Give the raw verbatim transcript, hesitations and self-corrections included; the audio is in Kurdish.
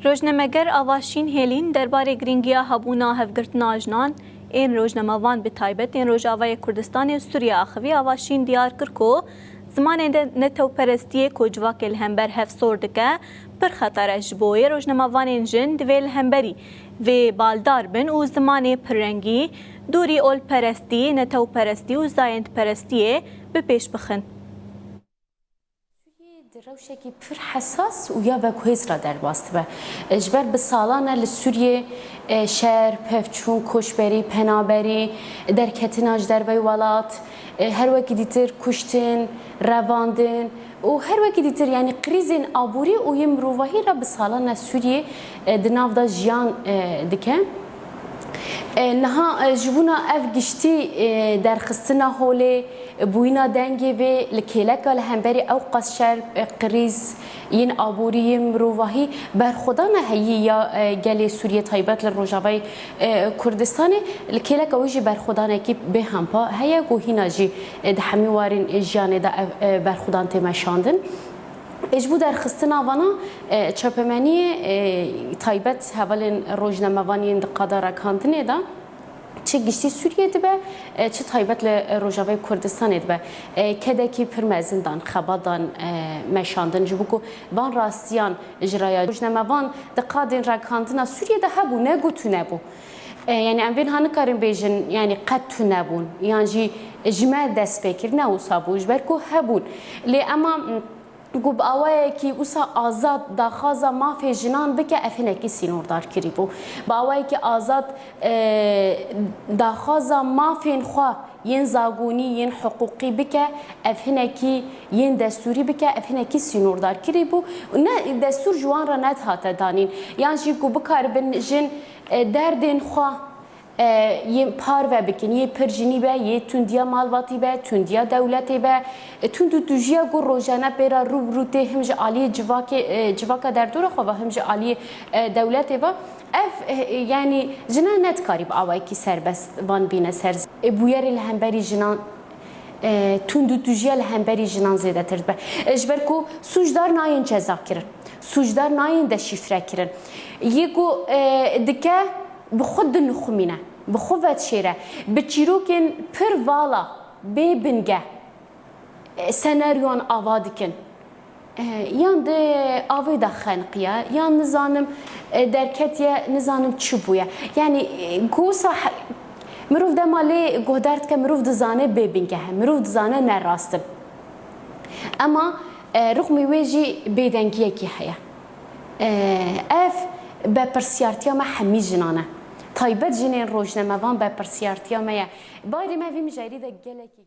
Rojnameger Avaşîn Hêlîn derbarê girîngiya hebûna hevgirtina jinan ên rojnamevan bi taybet ên Rojavayê Kurdistanê û Sûriye axivî. Avaşîn diyar kir ku zimanê de netewperestiyê ku civakê li hember hev sor dike, pir xeter e. Ji bo wê rojnamevanên jin divê li hemberî vê baldar bin û zimanê pirrengî, dûrî olperestî, netewperestî û zayendperestiyê bi pêş bixin. Sûriyê di rewşekî pir hesas û ya veguhêz re derbas dibe. Ji ber bi salan e li Sûriyê, e, şer, pevçûn, koçberî, penaberî, derketina ji derveyî welat, e, her wekî dîtir kuştin, revandin û her wekî dîtir, yanî krîzên aborî û yên mirovahî re bi salan e Sûriyê, e, di nav de jiyan, e, dike. E, niha, e, ji bona ev giştî, e, derxistina holê, e, bûyîna dengê vê li kêleka li hemberî ew qas şer, e, krîz, yên aborî, yên mirovahî berxwedan e heyî ya, e, gelê Sûriyê taybet li Rojavayê, e, Kurdistanê, li kêleka wê jî berxwedanekî bêhempa heye ku hîna jî, e, di hemî warên, e, jiyanê de ev, e, berxwedan tê meşandin. Ê ji bo derxistina vana, e, çapemeniyê, e, taybet hevalên rojnamevan yên di qada rekandinê de çi giştî Sûriyê dibe, e, çi taybet li Rojavayê Kurdistanê dibe. E, kedekî pir mezin dan, xebat dan, e, meşandin. Ji bo ku van rastiyan ji raya rojnamevan di qadên rekandina Sûriyê de hebû, ne ku tune bû. E, yanî em vê niha nikarin bêjin, yanî qet tune bûn, yan jî ji me dest pê kir, ne wisa bû, ji ber ku hebûn. Lê ema, m, ku bi awayekî wisa azad daxwaza mafê jinan bike, ev hinekî sînordar kirî bû. Bi awayekî azad, e, daxwaza mafên xwe yên zagonî, yên hiqûqî bike, ev hinekî yên destûrî bike, ev hinekî sînordar kirî bû. Ne, destûr ji wan re nedihate danîn. Yan jî ku bikaribin jin, e, derdên xwe, e, yê parve bikin, yê pir jinî be, yê tundiya malbatî be, tundiya dewletê be, e, tund û tûjiya ku rojane pê re rû bi rû tê, him ji aliyê civakê, e, civaka derdora xwe ve, him ji aliyê, e, dewletê ve. Ev, e, yanî jina nedikarî bi awayekî serbest van bîne ser. E, bûyerê li hemberî jinan, e, tund û tûjiya li hemberî jinan zêdetir dibe. E, ji ber ku sûcdar nayên cezakirin, sûcdar nayên deşîfrekirin. Yê ku, e, dike, bi xwe dinixumîne, bi xwe vedişêre, bi çîrokên pir vala, bê bingeh, e, senaryoyan ava dikin. E, yan di avê de xeniqiye, yan nizanim, e, derketiye, nizanim çi bûye. Yanî, e, ku wisa he-, mirov dema lê guhdar dike, mirov dizane bê bingeh e, mirov dizane ne rast in. Ema, e, rixmî wê jî bêdengiyekî heye. E, ev bepirsiyartiya me hemî jinan e. Taybet jinên rojnamevan bepirsiyartiya me ye. Barê me vî mijarî de gelekî